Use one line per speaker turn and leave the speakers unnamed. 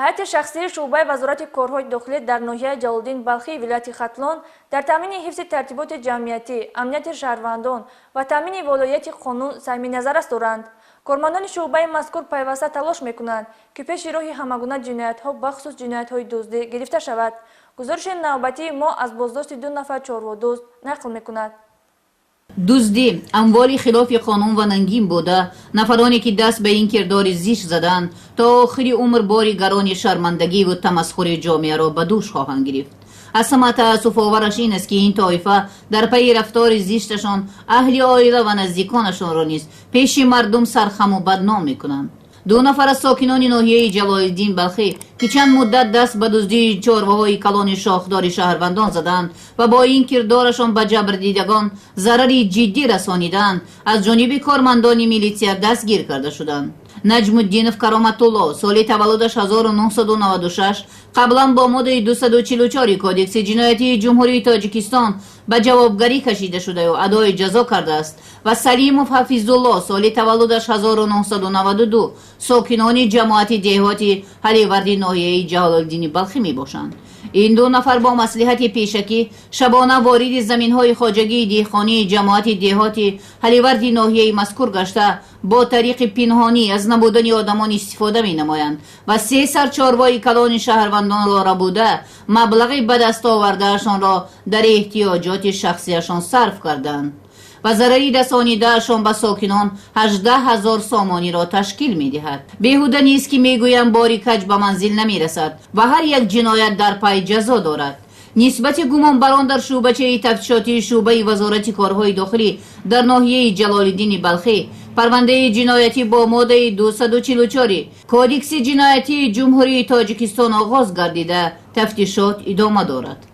Ҳайати шахсии шӯъбаи Вазорати корҳои дохилӣ дар ноҳияи Ҷалолиддин Балхии вилояти Хатлон дар таъмини ҳифзи тартиботи ҷамъиятӣ, амнияти шаҳрвандон ва таъмини волоияти қонун саҳми назаррас доранд. Кормандони шӯъбаи мазкур пайваста талош мекунанд, ки пеши роҳи ҳамагуна ҷиноятҳо, бахусус ҷиноятҳои дуздӣ, гирифта шавад. Гузориши навбатии мо аз боздошти ду нафар чорводузд нақл мекунад.
Дуздӣ амволи хилофи қонун ва нангин буда, нафароне ки даст ба ин кирдори зишт заданд, то охири умр бори гарони шармандагиву тамасхури ҷомеаро ба дӯш хоҳанд гирифт. Аз ҳама таассуфовараш ин аст, ки ин тоифа дар пайи рафтори зишташон аҳли оила ва наздиконашонро низ пеши мардум сархаму бадном мекунанд. Ду нафар аз сокинони ноҳияи Ҷалолиддин Балхӣ, ки чанд муддат даст ба дуздии чорваҳои калони шохдори шаҳрвандон заданд ва бо ин кирдорашон ба ҷабрдидагон зарари ҷиддӣ расониданд, аз ҷониби кормандони милитсия дастгир карда шуданд. Наҷмуддинов Кароматулло, соли таваллудаш 1996, қаблан бо моддаи 244 Кодекси ҷиноятии Ҷумҳурии Тоҷикистон ба ҷавобгарӣ кашида шудаю адои ҷазо кардааст, ва Салимов Ҳафизулло, соли таваллудаш 1992, сокинони ҷамоати деҳоти Ҳаливарди ноҳияи Ҷалолиддини Балхӣ мебошанд. Ин ду нафар бо маслиҳати пешакӣ шабона вориди заминҳои хоҷагии деҳқонии ҷамоати деҳоти Ҳаливарди ноҳияи мазкур гашта, бо тариқи пинҳонӣ аз набудани одамон истифода менамоянд ва се сар чорвои калони шаҳрвандонро рабуда, маблағи ба даст овардаашонро дар эҳтиёҷоти шахсиашон сарф карданд ва зарари расонидаашон ба сокинон 18 000 сомониро ташкил медиҳад. Беҳуда нест, ки мегӯям, бори каҷ ба манзил намерасад ва ҳар як ҷиноят дар пай ҷазо дорад. Нисбати гумонбарон дар шӯъбачаи тафтишотии шӯъбаи Вазорати корҳои дохилӣ дар ноҳияи Ҷалолиддини Балхӣ парвандаи ҷиноятӣ бо моддаи 244 Кодекси ҷиноятии Ҷумҳурии Тоҷикистон оғоз гардида, тафтишот идома дорад.